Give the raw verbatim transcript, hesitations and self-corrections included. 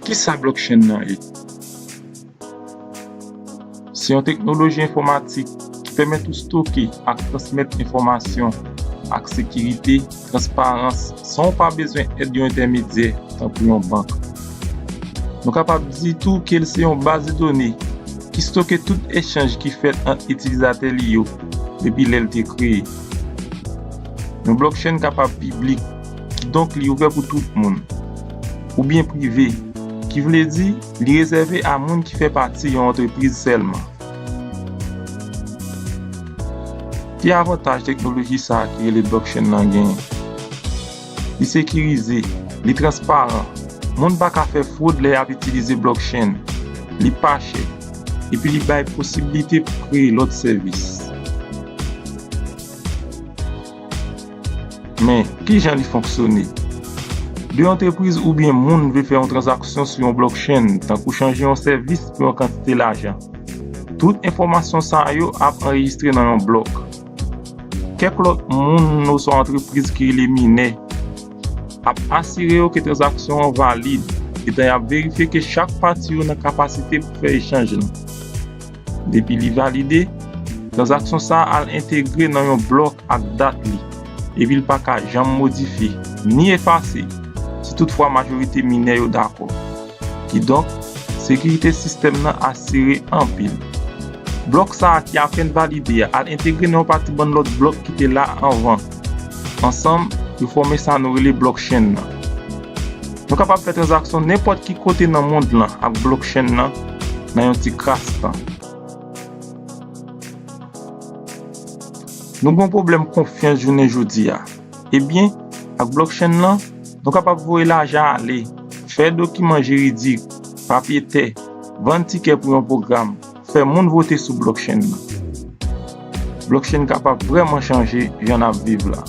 Kisa blockchain nan ye? Se yon teknoloji enfòmatik ki pèmèt ou stoke ak transmèt enfòmasyon ak sekirite, transparans, san w pa bezwen èd yon entèmedyè, tankou yon bank. Nou kapab di tou ke l se yon baz de done ki stoke tout echanj ki fèt ant itilizatè li yo depi lè l te kreye. Yon blockchain kapab piblik, kidonk li ouvè pou tout moun, oubyen prive, ki vle di li rezève a moun ki fè pati yon antrepriz sèlman. Ki avantaj teknoloji sa a ki rele blockchain nan genyen? Li sekirize, li transparan, moun pa ka fè fwod lè y ap itilize blockchain, li pa chè, epi li bay posiblite pou kreye lòt sèvis. Men, ki jan li fonksyone? De antrepriz oubyen moun vle fè yon tranzaksyon sou yon blockchain, tankou chanje yon sèvis pou yon kantite lajan. Tout enfòmasyon sa yo ap anrejistre nan yon blòk. Kèk lòt moun oswa antrepriz ki rele minè ap asire yo ke tranzaksyon an valid, etan y ap verifye ke chak pati yo nan kapasite pou fè echanj lan. Depi li valide, tranzaksyon sa a al entegre nan yon blòk ak dat li, epi l pa ka janm modifye, ni efase, si toutfwa majorite minè yo dakò. Kidonk, sekirite sistèm nan asire anpil. Blòk sa a ki apèn valide a al entegre nan yon pati bann lòt blòk ki te la anvan. Ansanm, yo fòme sa nou rele blockchain nan. Nou kapab fè tranzaksyon nenpòt ki kote nan mond lan ak blockchain nan nan yon ti kras tan. Nou gen yon pwoblèm konfyans jounen jodi a. Ebyen, ak blockchain nan, nou kapab voye lajan ale, fè dokiman jiridik, papye tè, vann tikè pou yon pwogram, fè moun vote sou blockchain nan. Blockchain kapab vrèman chanje jan n ap viv la.